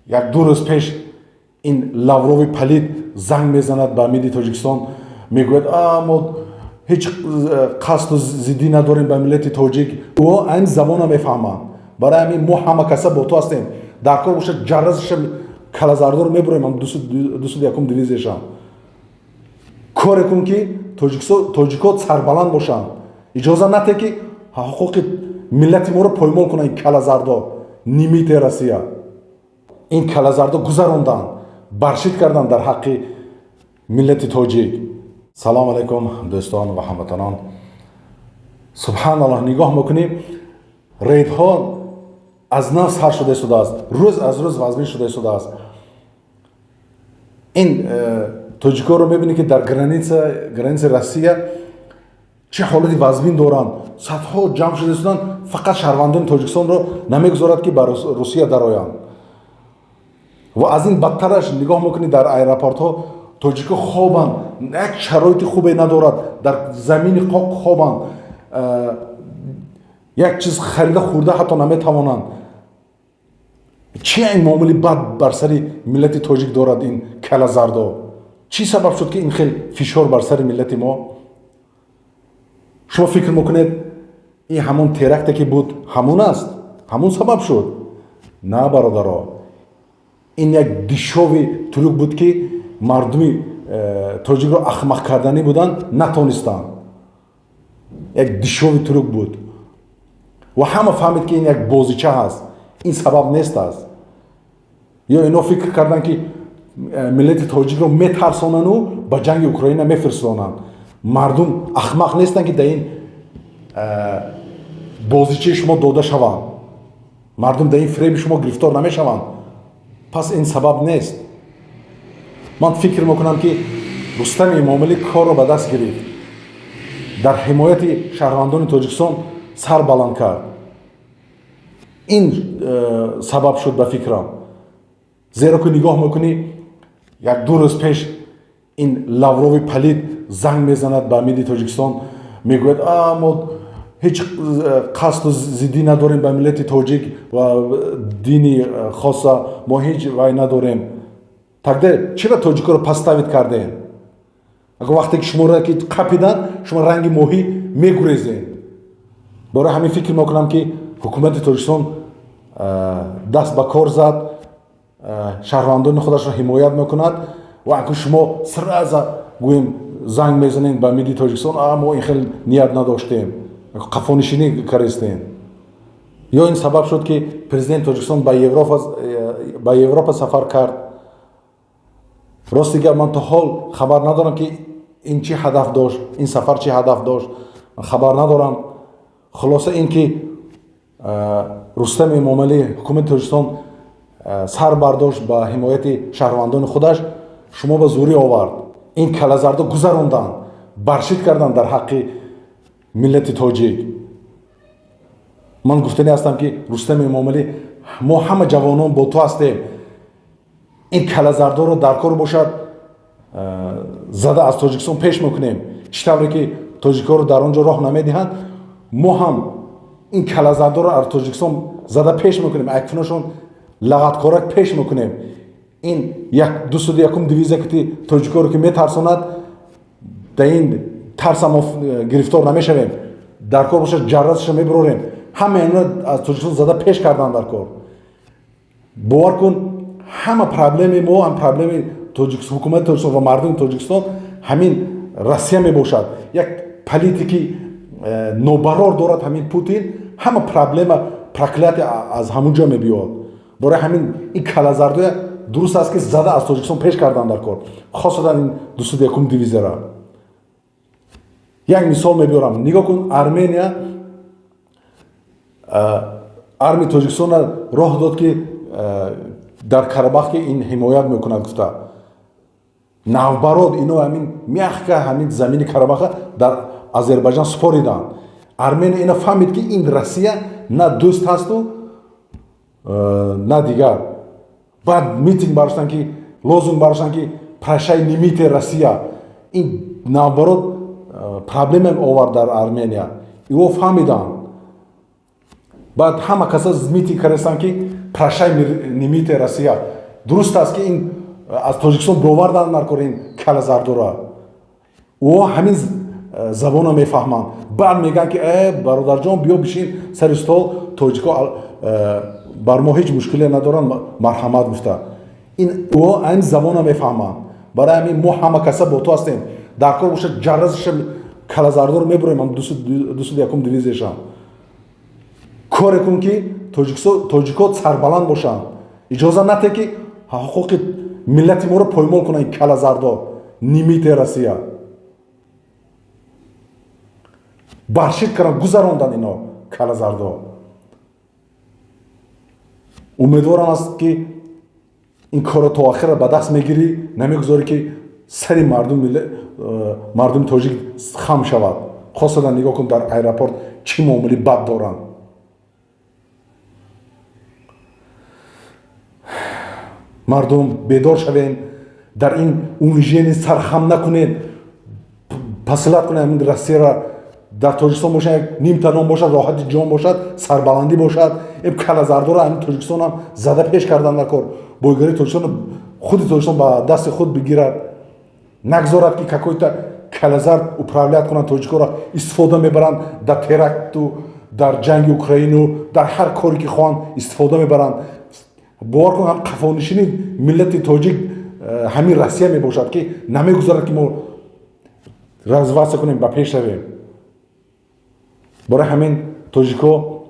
Як-ду рӯз пеш ин Лаврови палид занг мезанад ба МИДи Тоҷикистон, мегӯяд: «А мо ҳеҷ қасду зиддӣ надорем ба миллати тоҷик». Ӯ айн забона мефаҳманд. Барои ҳамин мо ҳама каса бо ту ҳастем, дар кор бошад, ҷарразаша калазардор мебурем, 201-ум дивизияшам. Коре кун, ки тоҷикҳо сарбаланд бошанд. Иҷоза нате, ки ҳуқуқи миллати моро поймол кунанд. Ин калазардо, немытая Россия, ин калазардо гузаронданд, баршид карданд дар ҳаққи миллати тоҷик. Салому алайкум, дӯстон ва ҳамватанон. Субҳаналлоҳ, нигоҳ мекунем, рейдҳо аз нав сар шуда истодааст, рӯз аз рӯз вазмин шуда истодааст. Ин тоҷикҳоро мебинед, ки дар границаи Россия чӣ ҳолати вазмин доранд. Садҳо ҷамъ шуда истоданд, фақат шаҳрвандони Тоҷикистонро намегузорад, ки ба Русия дароянд. Ва аз ин бадтараш, нигоҳ мекунед, дар аэропортҳо тоҷикҳо хобанд, як шароити хубе надорад, дар замини қоқ хобанд, як чиз харида хӯрда ҳатто наметавонанд. Чи ин муомилаи бад бар сари миллати тоҷик дорад ин калазардо? Чӣ сабаб шуд, ки ин хел фишор бар сари миллати мо? Шумо фикр мекунед, ин ҳамон теракте, ки буд, ҳамон аст, ҳамон сабаб шуд? На, бародаро, ин як дешёвый трюк буд, ки мардуми тоҷикро ахмақ карданӣ буданд, натонистанд. Як дешёвый трюк буд ва ҳама фаҳмид, ки ин як бозича ҳаст, ин сабаб нест аст. Ё ино фикр карданд, ки миллати тоҷикро метарсонану ба ҷанги Украина мефирстонанд? Мардум ахмақ нестанд, ки дар ин бозичаи шумо дода шаванд. Мардум дар ин фиреби шумо гирифтор намешаванд. Пас ин сабаб нест. Ман фикр мекунам, ки Рустами Эмомалӣ корро ба даст гирифт, дар ҳимояти шаҳрвандони Тоҷикистон сар баланд кард. Ин сабаб шуд, ба фикрам, зеро ки нигоҳ мекунӣ, як ду рӯз пеш ин Лаврови палид занг мезанад ба МИДи Тоҷикистон, мегӯяд: «А мо ҳеҷ қасду зиддӣ надорем ба миллати тоҷик ва дини хоса, мо ҳеҷ вай надорем». Тогда чира тоҷикоро подставить кардем? Агар вақте ки шуморо ки қапиданд, шумо ранги моҳӣ мегурезем. Барои ҳамин фикр мекунам, ки ҳукумати Тоҷикистон даст ба кор зад, шаҳрвандони худашро ҳимоят мекунад. Ва акун шумо сразу гӯем, занг мезанем ба МИДи Тоҷикистон: «А мо ин хел ният надоштем», қафонишинӣ каристем. Ё ин сабаб шуд, ки президенти Тоҷикистон ба Европа сафар кард? Рости гап, ман то ҳол хабар надорам, ки ин чӣ ҳадаф дошт, ин сафар чӣ ҳадаф дошт, хабар надорам. Хулоса ин ки Рустами Эмомалӣ, ҳукумати Тоҷикистон сар бардошт ба ҳимояти шаҳрвандони худаш, шумо ба зӯрӣ овард. Ин калазардо гузаронданд, баршид карданд дар ҳаққи миллати тоҷик. Ман гуфтанӣ ҳастам, ки Рустами Эмомалӣ, мо ҳама ҷавонон бо ту ҳастем. Ин калазардоро дар кор бошад, зада аз Тоҷикистон пеш мекунем. Чӣ тавре ки тоҷикҳоро дар он ҷо роҳ намедиҳанд, мо ҳам ин калазардоро аз Тоҷикистон зада пеш мекунем, акфиношон лағаткорак пеш мекунем. Ин 201-ум дивизия, ки тоҷикҳоро ки метарсонад, дар ин тарса мо гирифтор намешавем. Дар кор бошад, ҷарразаша мебирорем. Ҳама инро аз Тоҷикистон зада пеш кардан дар кор. Бовар кун, ҳама проблемаи мо ҳам, проблемаи ҳукумати Тоҷикистон ва мардуми Тоҷикистон ҳамин Россия мебошад. Як политики нобарор дорад ҳамин Путин. Ҳама проблема, проклятие аз ҳамун ҷо мебиёд. Барои ҳамин ин калазардоя дуруст аст, ки зада аз Тоҷикистон пеш кардан дар кор, хосатан ин 201-ум дивизияра. Як мисол мебиёрам. Нигоҳ кун, Армения армияи тоҷикистонро роҳ дод, ки дар Карабах ки ин ҳимоят мекунад гуфта. Наоборот, ино ҳамин мягко ҳамин замини Карабаха дар Азербайҷан супориданд. Армения ина фаҳмид, ки ин Россия на дӯст ҳасту, на дигар. Баъд митинг бардоштанд, ки лозунг бардоштанд, ки «Прощай, немытая Россия». Ин наоборот проблема овард дар Армения. Иво фаҳмиданд. Баъд ҳама каса митинг кардастанд, ки «Прощай, немытая Россия». Дуруст аст, ки ин аз Тоҷикистон бовардан наркор ин калазардора. Ӯ ҳамин забонро мефаҳманд. Баъд мегӯянд, ки э бародарҷон, биё бишин сари стол, тоҷико бар мо ҳеҷ мушкиле надоранд, марҳамат гуфта. Ин ӯ ҳамин забонро мефаҳманд. Барои ҳамин мо ҳама каса бо ту ҳастем. Дар кор бошад, ҷарразаша калазардор мебурем, ҳам 201-ум дивизияшам. Коре кун, ки тоҷико сарбаланд бошанд. Иҷоза нате, ки ҳуқуқи миллати моро поймол кунанд калазардо, нимите Россия. Баршид кардан, гузарондан ино калазардо. Умедворам аст, ки ин корро то охира ба даст мегирӣ, намегузорӣ, ки сари мардуми тоҷик хам шавад. Хосатан нигоҳ кун, дар аэропорт чӣ муомилаи бад доранд. Мардум, бедор шавем, дар ин унижение сархам накунед, пасилат кунед ҳамин Россияро. Дар Тоҷикистон бошад, як нимта нон бошад, роҳати ҷон бошад, сарбаландӣ бошад. Ин калазардора ҳамин Тоҷикистонам зада пеш кардан дар кор. Бойгарии Тоҷикистон худи Тоҷикистон ба дасти худ бигирад, нагзорад, ки какой-то калазард управлять кунанд, тоҷикоро истифода мебаранд дар теракту, дар ҷанги Украину, дар ҳар коре ки хоҳанд истифода мебаранд. Бовар кун, ҳам қафонишини миллати тоҷик ҳамин Россия мебошад, ки намегузорад, ки мо развиваться кунем, ба пеш равем. Барои ҳамин, тоҷико,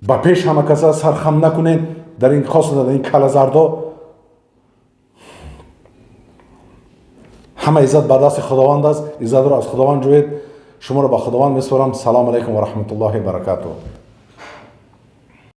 ба пеш, ҳама каса сархам накунед дар ин, хосата дар ин калазардо. Ҳама иззат ба дасти Худованд аст, иззатро аз Худованд ҷӯед. Шуморо ба Худованд месупорам. Салому алайкум ва раҳматуллоҳи баракатуҳ.